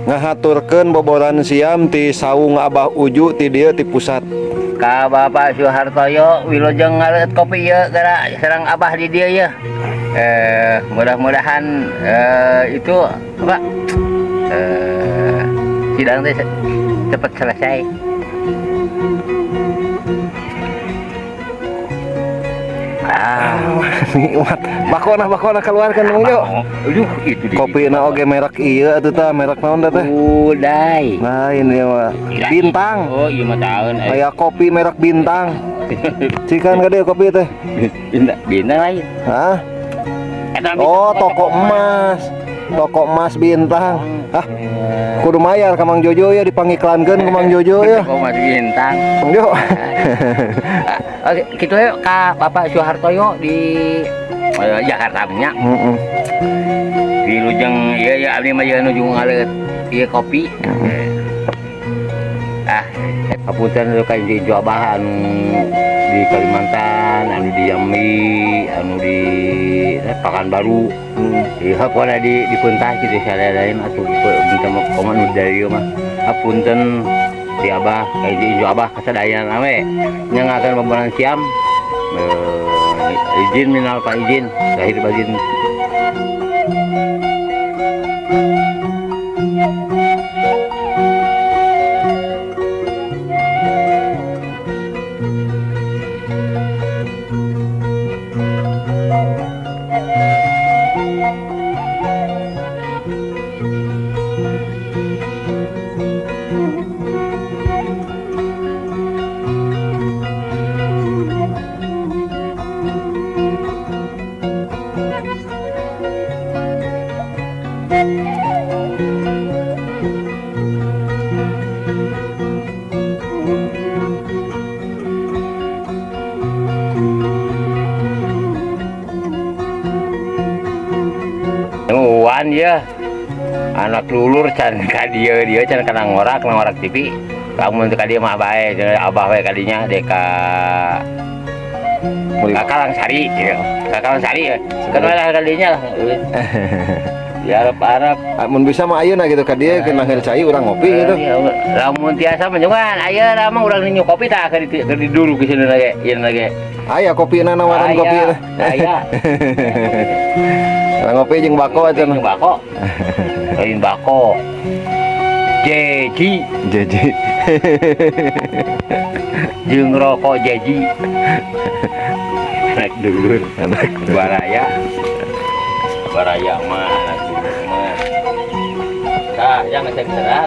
Ngahaturkeun boboran siam ti saung Abah Uju ti dieu ti pusat. Ka Bapak Soehartoyo wilujeng ngaleueut kopi ieu gara sareng Abah di dieu ya. Mudah-mudahan itu apa? Sidang teh cepat selesai. Ah, Nikmat. Bakona bakona keluarkan Mang Jo. Aduh, itu dia. Kopina oge merek ieu atuh tah, merek naon teh? Udai. Lain ieu mah. Bintang. Oh, iya mah taeun. Aya kopi merek Bintang. Cikan ka dieu kopi teh. Bintang, bintang lain. Hah? Eta Oh, toko emas. Toko emas Bintang. Hah? Kudu mayar ka Mang Jojo ya, dipangiklankeun ku Mang Jojo ya. Toko emas Bintang. Mang Jo. Oke, gitu ya ka Bapak Soehartoyo di Jakarta nya. Heeh. Wilujeng ieu ya abdi mah ieu nuju ngaleueut ieu kopi. Ah, hapunten ka injo abah anu di Kalimantan, anu di Jambi, anu di Pekanbaru. Iya, pokoknya di Puntah gitu sadayana atuh minta mah komo nu dari ieu mah. Hapunten ti abah, ka injo abah kasadayana we. Nyangakeun pembangunan siam. Izin minal pak izin, lahir batin. Wan ya anak lulur can ka dieu dieu can kana ngorak ngorak TV lamun teu ka dieu mah bae abah we kadinya dek ka Kalangsari gitu. Ka Kalangsari ya. Kan lah kadinya lah. Ya Arab-Arab. Mun bisa mah ayeuna gitu ka dieu keur naheur cai urang ngopi gitu. Lamun tiasa mah jungan aya mah urang ninyu kopi tah keur di dulu ke sini lagi ieu lagi. Aya kopina nawaran kopi teh. Aya. Ngopi jeung bako cenah. Jeung bako. Lain bako. Jeji. Jeji. Jeung rokok jeji. Anak dulur. Anak baraya. Baraya mah anak dulur mah. Tah, jangan saya.